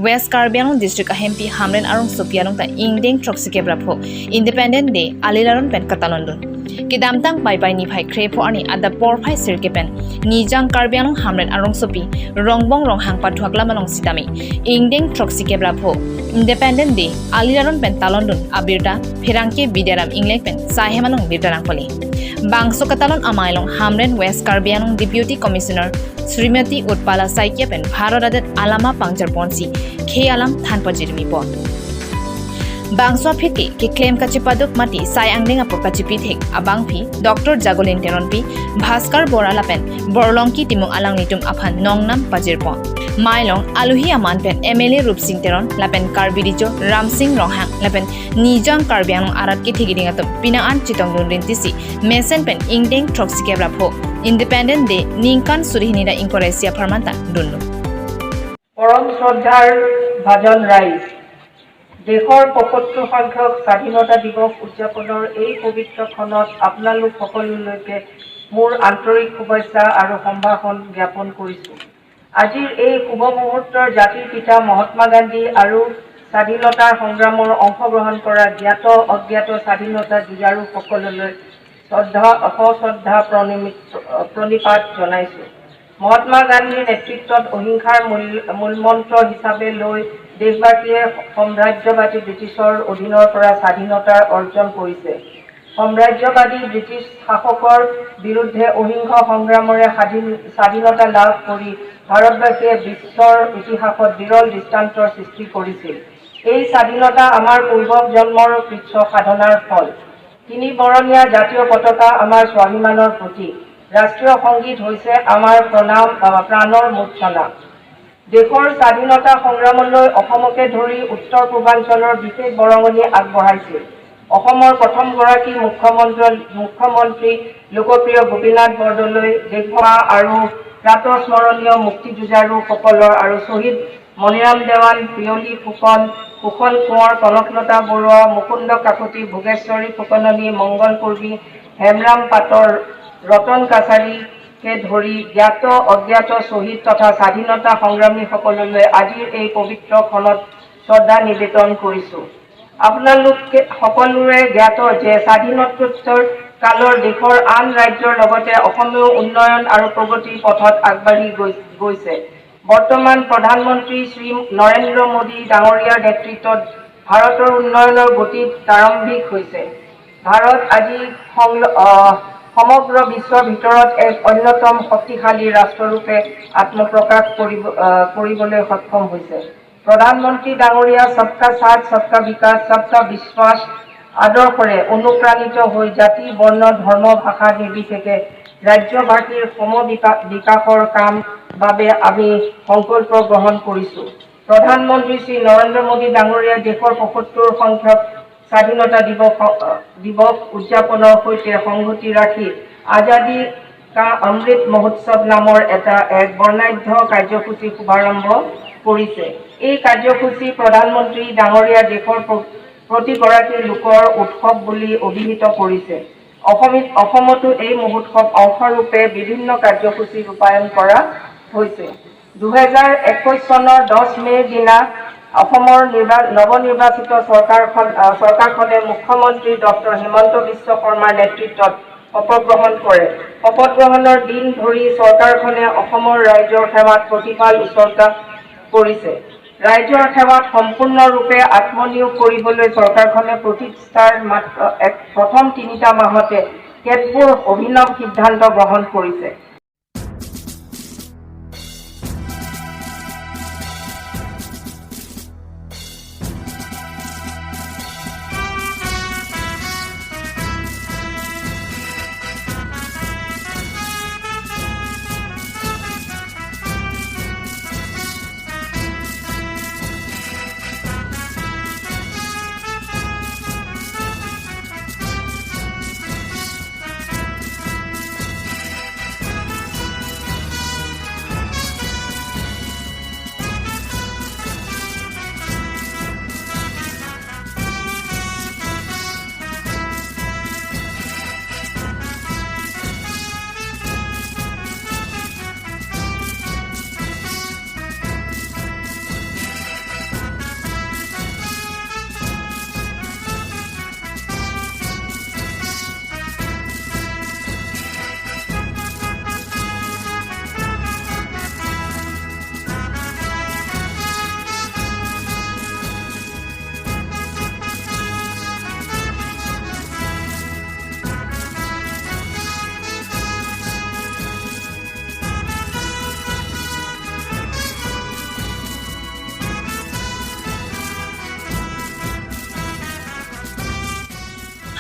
West Karbi Anglong District ahempi Hamren arong Sopi along ta Ingdeng Troxy Kebra pho Independent Day alilaron pen katalon dun kidamtang pai pai ni phai khre pho ani ada por phai sir ke pen Nijang Karbi Anglong Hamren arong Sopi Rongbong Ronghang pathuakla malong sitami Ingdeng Troxy Kebra pho Independent Day alilaron pen talon dun abirda Pherangke Bidaram Inglek pen sahemalong birdarang pali Bangso katalon amailong Hamren West Karbi Anglong Deputy Commissioner Srimati Utpala Saikia pen Bharat adet alama pangjar ponsi khe alam thanpajirmi po Bangso phitki ki claim kachipaduk mati sai angding apo kachipi thek abang phi Dr. Jagolin Teron pi Bhaskar Borala pen Borlongki timung alang nitum aphan nongnam pajir po Mailong aluhi aman pen MLA Rup Singh Teron lapen Karbi Rijo Ram Singh Ronghang lapen Nijang Karbi Anglong arat ki thegiding atum pinaan chitong dun rintisi mesen pen Ingdeng Troxy Kebra pho Independent Day ningkan surihinida inkoresia pharmanta dunnu পৰম শ্ৰদ্ধাৰ ভাজন ৰাইজ, দেশৰ 75 সংখ্যক স্বাধীনতা দিৱস উদযাপনৰ এই পবিত্ৰ ক্ষণত আপোনালোক সকলোলৈকে মোৰ আন্তৰিক শুভেচ্ছা আৰু সম্ভাষণ জ্ঞাপন কৰিছোঁ। আজিৰ এই শুভ মুহূৰ্তৰ জাতিৰ পিতা মহাত্মা গান্ধী আৰু স্বাধীনতাৰ সংগ্ৰামৰ অংশগ্ৰহণ কৰা জ্ঞাত অজ্ঞাত স্বাধীনতা যুঁজাৰুসকললৈ সশ্ৰদ্ধা প্ৰণিপাত জনাইছোঁ। মহাত্মা গান্ধীৰ নেতৃত্বত অহিংসাৰ মূলমন্ত্ৰ হিচাপে লৈ দেশবাসীয়ে সাম্ৰাজ্যবাদী ব্ৰিটিছৰ অধীনৰ পৰা স্বাধীনতা অৰ্জন কৰিছে। সাম্ৰাজ্যবাদী ব্ৰিটিছ শাসকৰ বিৰুদ্ধে অহিংস সংগ্ৰামৰে স্বাধীনতা লাভ কৰি ভাৰতবাসীয়ে বিশ্বৰ ইতিহাসত বিৰল দৃষ্টান্তৰ সৃষ্টি কৰিছিল। এই স্বাধীনতা আমাৰ পূৰ্বজন্মৰ কৃচ্ছ সাধনাৰ ফল। তিনি বৰণীয়া জাতীয় পতাকা আমাৰ স্বাভিমানৰ প্ৰতীক। ৰাষ্ট্ৰীয় সংগীত হৈছে আমাৰ প্ৰাণৰ মূৰ্ছনা। দেশৰ স্বাধীনতা সংগ্ৰামলৈ অসমকে ধৰি উত্তৰ পূৰ্বাঞ্চলৰ বিশেষ বৰঙণি আগবঢ়াইছিল। অসমৰ প্ৰথমগৰাকী মুখ্যমন্ত্ৰী লোকপ্ৰিয় গোপীনাথ বৰদলৈ, দেশভা আৰু প্ৰাতঃস্মৰণীয় মুক্তিযুঁজাৰুসকলৰ আৰু শ্বহীদ মণিৰাম দেৱান, পিয়লি ফুকন, কুশল কোঁৱৰ, কনকলতা বৰুৱা, মুকুন্দ কাকতি, ভোগেশ্বৰী ফুকননী, মংগল কুৰ্মী, হেমৰাম পাটৰ, ৰতন কাছাৰীকে ধৰি জ্ঞাত অজ্ঞাত শ্বহীদ তথা স্বাধীনতা সংগ্ৰামীসকললৈ আজিৰ এই পবিত্ৰ ক্ষণত শ্ৰদ্ধা নিবেদন কৰিছোঁ। আপোনালোকে সকলোৰে জ্ঞাত যে স্বাধীনতোত্তৰ কালৰ দেশৰ আন ৰাজ্যৰ লগতে অসমেও উন্নয়ন আৰু প্ৰগতিৰ পথত আগবাঢ়ি গৈছে। বৰ্তমান প্ৰধানমন্ত্ৰী শ্ৰী নৰেন্দ্ৰ মোদী ডাঙৰীয়াৰ নেতৃত্বত ভাৰতৰ উন্নয়নৰ গতি প্ৰাৰম্ভিক হৈছে। ভাৰত আজি সমগ্ৰ বিশ্বৰ ভিতৰত এক অন্যতম শক্তিশালী ৰাষ্ট্ৰৰূপে আত্মপ্ৰকাশ কৰিবলৈ সক্ষম হৈছে। প্ৰধানমন্ত্ৰী ডাঙৰীয়া সবকা সাথ, সবকা বিকাশ, সবকা বিশ্বাস আদৰ্শৰে অনুপ্ৰাণিত হৈ জাতি, বৰ্ণ, ধৰ্ম, ভাষা নিৰ্বিশেষে ৰাজ্যবাসীৰ সম বিকাশৰ কাম বাবে আমি সংকল্প গ্ৰহণ কৰিছোঁ। প্ৰধানমন্ত্ৰী শ্ৰী নৰেন্দ্ৰ মোদী ডাঙৰীয়াই দেশৰ 75 সংখ্যক স্বাধীনতা দিৱস উদযাপনৰ সৈতে সংগতি ৰাখি আজাদী কা অমৃত মহোৎসৱ নামৰ এক বৰ্ণাঢ্য কাৰ্যসূচী শুভাৰম্ভ কৰিছে। এই কাৰ্যসূচী প্ৰধানমন্ত্ৰী ডাঙৰীয়া দেশৰ প্ৰতিগৰাকী লোকৰ উৎসৱ বুলি অভিহিত কৰিছে। অসমতো এই মহোৎসৱ অংশৰূপে বিভিন্ন কাৰ্যসূচী ৰূপায়ণ কৰা হৈছে। 2021 চনৰ 10 মে'ৰ দিনা অসমৰ নৱনিৰ্বাচিত চৰকাৰখনে মুখ্যমন্ত্ৰী ডক্টৰ হিমন্ত বিশ্ব শৰ্মাৰ নেতৃত্বত শপত গ্ৰহণ কৰে। শপত গ্ৰহণৰ দিন ধৰি চৰকাৰখনে অসমৰ ৰাইজৰ সেৱাত প্ৰতিপাল উচৰ্গা কৰিছে। ৰাইজৰ সেৱাত সম্পূৰ্ণৰূপে আত্মনিয়োগ কৰিবলৈ চৰকাৰখনে প্ৰতিষ্ঠাৰ মাত্ৰ এক প্ৰথম তিনিটা মাহতে কেতবোৰ অভিনৱ সিদ্ধান্ত গ্ৰহণ কৰিছে।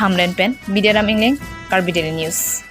Hamren pen Bidyaram Engleng, Karbi Daily News.